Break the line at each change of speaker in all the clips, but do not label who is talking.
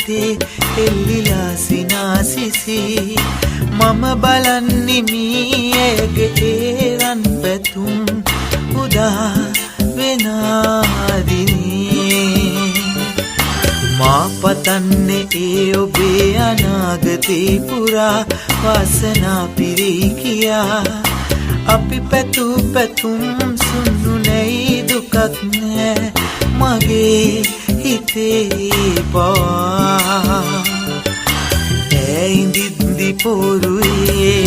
අතේ එල්ලිලා සිනාසිසි මම බලන්නේ මී ඇගේ ඒ රන් පැතුම් උදා වෙන දිනේ. මා පතන්නේ ඒ ඔබේ අනාගතේ පුරා වාසනා පිරී කියා. අපි පැතු පැතුම් සුන්නු නැයි දුකක් නෑ මගේ හිතේ පවා ඈ ඉඳිද්දි පොරුවේ.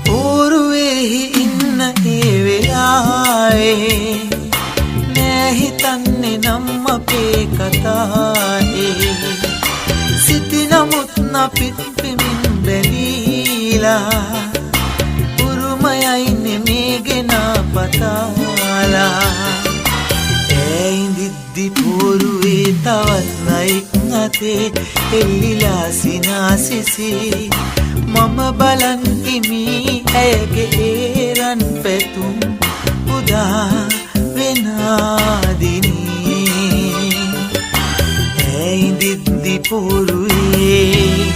පෝරුවේහි ඉන්න ඒ වෙලාවේ නෑ හිතන්නේ නම් අපේ කතාවේ සිටි නමුත් අපිත් පෙමින් බැඳීලා උරුමයයි නෙමේ ගෙන පතාලා. ඈ ඉඳිද්දි පෝරුවේ තවත් නයෙක් අතේ එල්ලිලා සිනාසිසි මම බලන් ඉමි ඇයගේ ඒ රන් පැතුම් උදා වෙන දිනේ. ඈ ඉඳිද්දි පෝරුවේ.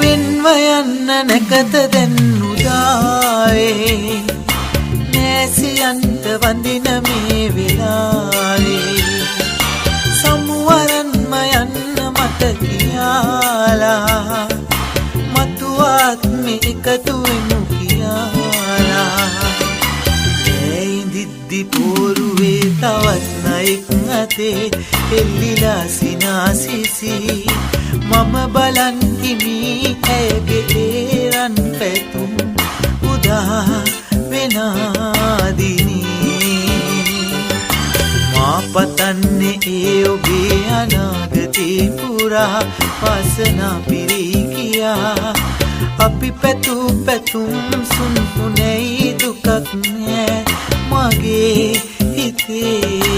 වෙන්ව යන්න නැකත දැන් උදාවේ නෑසියන්ට වඳින මේ වෙලාවේ සමුවරන්ම යන්න මට කියාලා මතු ආත්මෙ එකතු වෙමු කියාලා. ඈ ඉඳිද්දි පෝරුවේ තවත් නයෙක් අතේ එල්ලිලා සිනාසිසි මම බලන් හිමි ඇයගේ ඒ රන් පැතුම් උදා වෙන දිනේ. මා පතන්නේ ඒ ඔබේ අනාගතේ පුරා වාසනා පිරී කියා. අපි පැතු පැතුම් සුන්හු නැයි දුකක් නෑ මගේ හිතේ